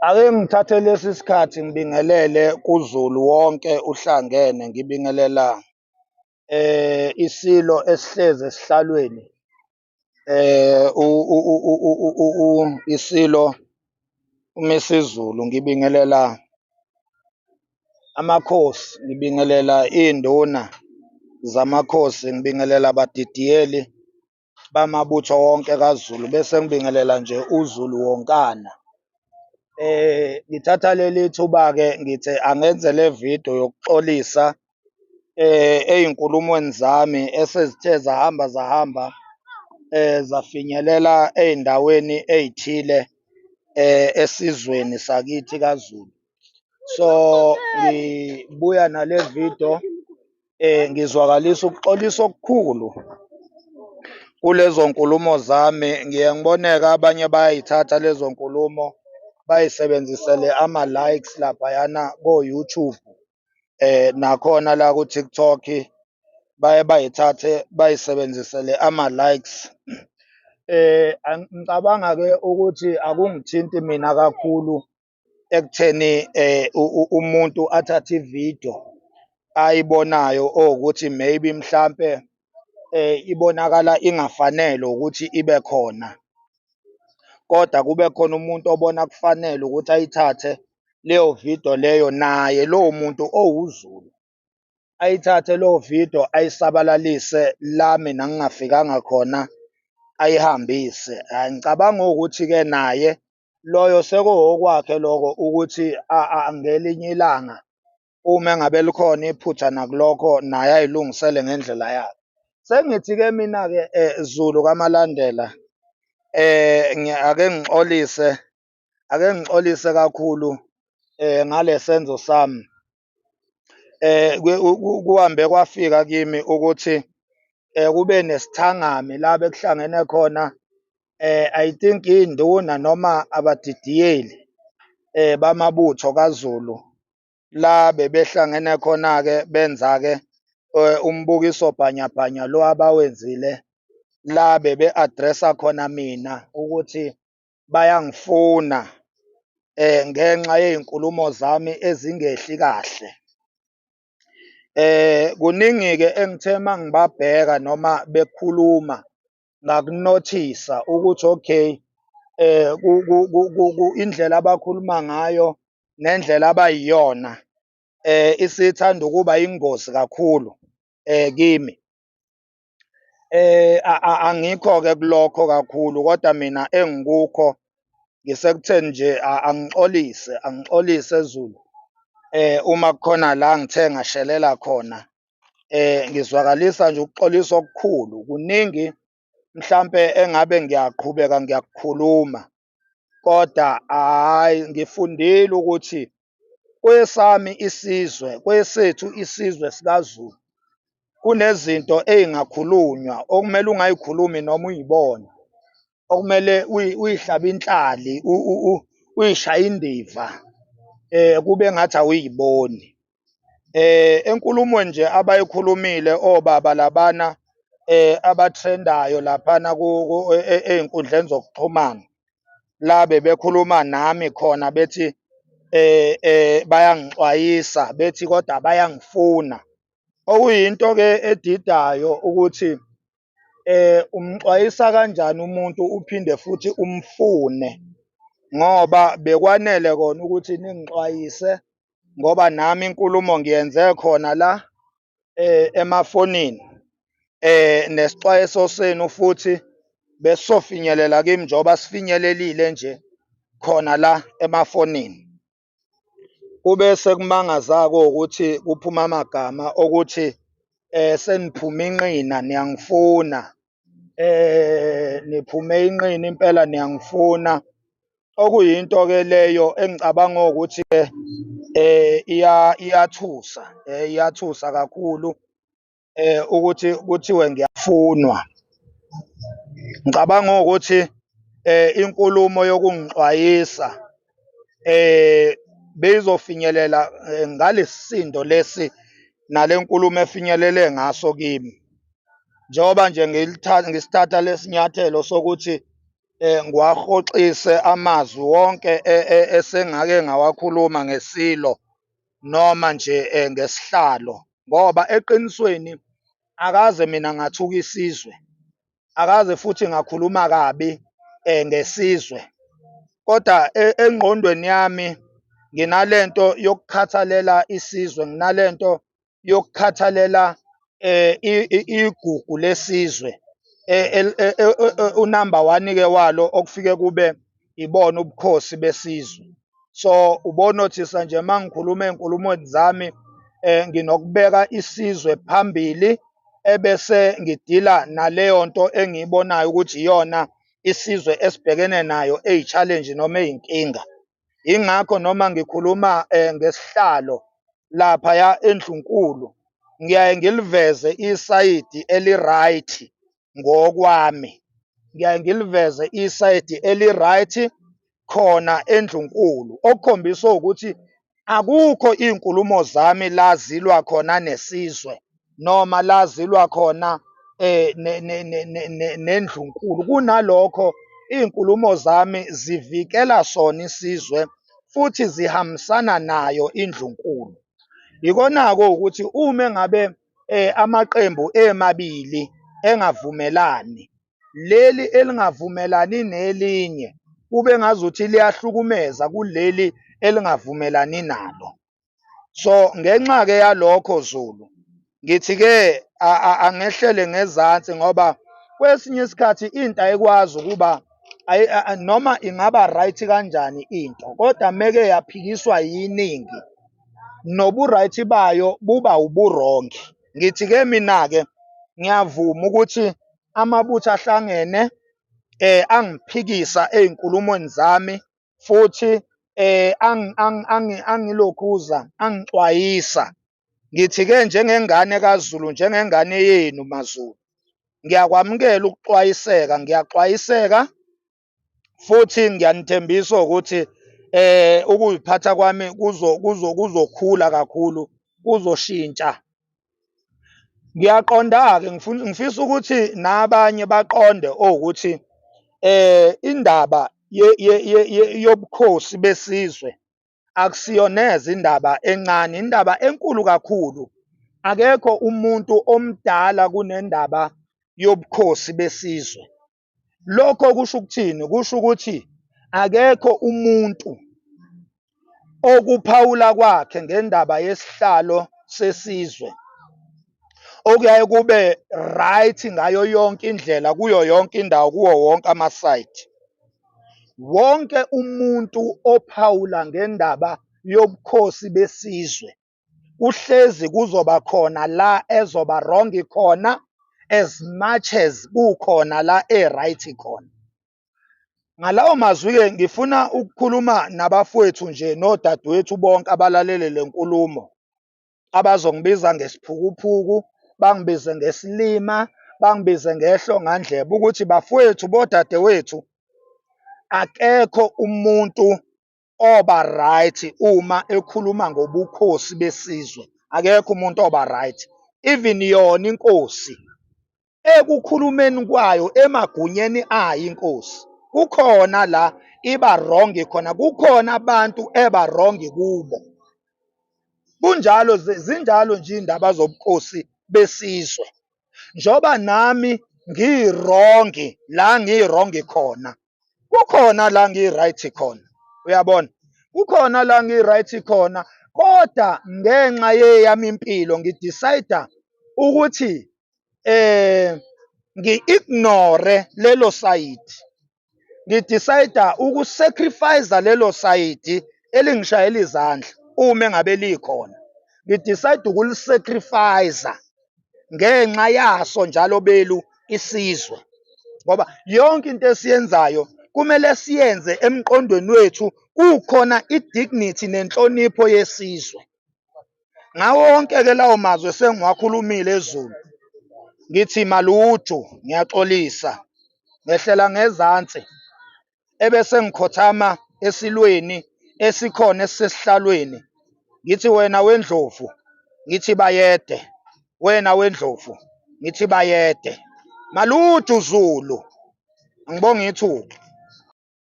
Ake ngithathe lesi sikhathi ngibingelele kuZulu wonke uhlangene, ngibingelela iSilo esihlezi esihlalweni, iSilo uMisuzulu, ngibingelela amakhosi, ngibingelela iy'nduna zamakhosi, ngibingelela abadidiyeli bamabutho wonke kaZulu, bese ngibingelela nje uZulu wonkana. Ngithatha leli thuba-ke ngithe angenze le vidiyo yokuxolisa ey'nkulumweni zami esezithe zahamba zahamba, zafinyelela ey'ndaweni ey'thile esizweni sakithi kaZulu. So, ngibuya nale vidiyo, ngizwakalisa ukuxolisa okukhulu kulezo nkulumo zami. Ngiye ngibone-ke abanye bayay'thatha lezo nkulumo bayisebenzisele ama-likes laphayana ko-YouTube, nakhona la ku-TikTok, baye bayithathe bayisebenzisele ama-likes. Ngicabanga-ke ukuthi akungithinti mina kakhulu ekutheni umuntu athathe ividiyo ayibonayo owukuthi maybe mhlampe ibonakala ingafanele ukuthi ibe khona, kodwa kube khona umuntu obona kufanele ukuthi ayithathe leyo vidiyo leyo, naye lowo muntu owuZulu, ayithathe leyo vidiyo ayisabalalise la mina ngingafikanga khona, ayihambise. Hhayi, ngicabanga ukuthi-ke naye loyo sekuwokwakhe lokho ukuthi ngelinye ilanga uma engabe likhona iphutha nakulokho naye ayilungisele ngendlela yakhe. Sengithi-ke mina-ke Zulu kaMalandela, ake ngixolise, ake ngixolise kakhulu ngale senzo sami. Kuhambe kwafika kimi ukuthi kube nesithangami la bekuhlangene khona I think iy'nduna noma abadidiyeli bamabutho kaZulu, la bebehlangene khona-ke benza-ke umbukiso bhanyabhanya lo abawenzile la bebe-address-a khona mina ukuthi bayangifuna ngenxa yey'nkulumo zami ezingehli kahle. Kuningi-ke engithe uma ngibabheka noma bekhuluma ngakunothisa ukuthi okay, indlela abakhuluma ngayo nendlela abayiyona isithanda ukuba yingozi kakhulu kimi. Angikho-ke kulokho kakhulu kodwa mina engikukho ngisekutheni nje angixolise, angixolise Zulu uma kukhona la ngithe ngashelela khona. Ngizwakalisa nje ukuxolisa okukhulu, kuningi mhlampe engabe ngiyaqhubeka ngiyakukhuluma kodwa hhayi ngifundile ukuthi kwesami isizwe, kwesethu isizwe sikaZulu, kunezinto ey'ngakhulunywa okumele ungayikhulumi noma uyibona, okumele uyihlabe inhlali, uyishaye indiva, kube ngathi awuyiboni. Enkulumweni nje abayikhulumile obaba labana abathrendayo laphana ey'nkundleni zokuxhumana, la bebekhuluma nami khona bethi bayangixwayisa bethi kodwa bayangifuna. Okuyinto-ke edidayo ukuthi umxwayisa kanjani umuntu uphinde futhi umfune ngoba bekwanele kona ukuthi ningixwayise ngoba nami inkulumo ngiyenze khona la emafonini nesixwayiso senu futhi besizofinyelela kimi njengoba sifinyelelile nje khona la emafonini. Kube sekumangaza-ke ukuthi kuphuma amagama okuthi seniphume inqina niyangifuna, niphume inqina impela niyangifuna. Okuyinto-ke leyo engicabanga ukuthi-ke iyathusa, iyathusa kakhulu ukuthi kuthiwe ngiyafunwa. Ngicabanga ukuthi inkulumo yokungixwayisa beyizofinyelela ngalesisindo lesi nale nkulumo efinyelele ngaso kimi. Njengoba nje ngisithatha lesinyathelo sokuthi Ngiwahoxise amazwi wonke esengake ngawakhuluma ngeSilo noma nje ngesihlalo, ngoba eqinisweni akaze mina ngathuka isizwe, akaze futhi ngakhuluma kabi ngesizwe. Kodwa engqondweni yami nginalento yokukhathalela isizwe, nginalento yokukhathalela igugu lesizwe, unamba one-ke walo okufike kube ibona ubukhosi besizwe. So ubonothisa nje uma ngikhuluma ey'nkulumweni zami nginokubeka isizwe phambili, ebese ngidila naleyo nto engiyibonayo ukuthi iyona isizwe esibhekene nayo eyi-challenge noma eyinkinga. Yingakho noma ngikhuluma ngesihlalo laphaya eNdlunkulu, ngiyaye ngiliveze isayidi eli-right ngokwami. Ngiyaye ngiliveze isayidi eli-right khona eNdlunkulu, okukhombisa ukuthi akukho iy'nkulumo zami la zilwa khona nesizwe noma la zilwa khona nendlunkulu. Kunalokho iy'nkulumo zami zivikela sona isizwe futhi zihambisana nayo indlunkulu. Yikona-ke ukuthi uma engabe amaqembu emabili engavumelani, leli elingavumelani nelinye kube ngazuthi liyahlukumeza kuleli elingavumelani nalo. So ngenxa-ke yalokho Zulu, ngithi-ke angehlele ngezansi ngoba kwesinye isikhathi into ayikwazi ukuba noma ingaba right kanjani into, kodwa meke yaphikiswa yiningi nobu-right bayo buba ubu-wrong. Ngithi-ke mina-ke ngiyavuma ukuthi amabutho ahlangene angiphikisa ey'nkulumweni zami futhi angilokhuza angixwayisa. Ngithi-ke njengengane kaZulu, njengengane yenu maZulu, ngiyakwamukela ukuxwayiseka, ngiyaxwayiseka futhi ngiyanithembisa ukuthi ukuziphatha kwami kuzo kuzo kuzokhula kakhulu, kuzoshintsha. Ngiyaqonda-ke ngifuna ngifisa ukuthi nabanye baqonde owukuthi indaba yobukhosi besizwe akusiyo neze indaba encane, indaba enkulu kakhulu. Akekho umuntu omdala kunendaba yobukhosi besizwe. Lokho kusho ukuthini? Kusho ukuthi akekho umuntu okuphawula kwakhe ngendaba yesihlalo sesizwe okuyaye kube right ngayo yonke indlela kuyo yonke indawo kuwo wonke amasayidi. Wonke umuntu ophawula ngendaba yobukhosi besizwe kuhlezi kuzoba khona la ezoba wrong khona as much as kukhona la e-right khona. Ngalawo mazwi-ke ngifuna ukukhuluma nabafowethu nje nodadewethu bonke abalalele le nkulumo, abazongibiza ngesiphukuphuku, bangibize ngesilima, bangibize ngehlongandlebe ukuthi bafowethu bodadewethu, akekho umuntu oba right uma ekhuluma ngobukhosi besizwe. Akekho umuntu oba right. Even yona inkosi ekukhulumeni kwayo emagunyeni ayo inkosi kukhona la iba wrong khona, kukhona abantu eba wrong kubo. Kunjalo zinjalo nje iy'ndaba zobukhosi besizwe. Njengoba nami ngi-wrong la ngi-wrong khona, kukhona la ngi-right khona, uyabona? Kukhona la ngi-right khona, kodwa ngenxa yeyami impilo ngi-decide-a ukuthi ngi-ignore lelo sayidi. Ngi-decide uku-sacrifice lelo sayidi elingishayela izandla uma engabe likhona. Ngi-decide ukuli-sacrifice ngenxa yaso njalo belu isizwe. Ngoba yonke into esiyenzayo kumele siyenze emqondweni wethu kukhona i-dignity nenhlonipho yesizwe. Ngawo wonke-ke lawo mazwi esengiwakhulumile eZulu, ngithi maluju, ngiyaxolisa, ngehlela ngezansi ebese ngikhothama esilweni esikhona esisesihlalweni, ngithi wena wendlovu, ngithi bayede, wena wendlovu, ngithi bayede. Maluju Zulu, angibonge ithuba.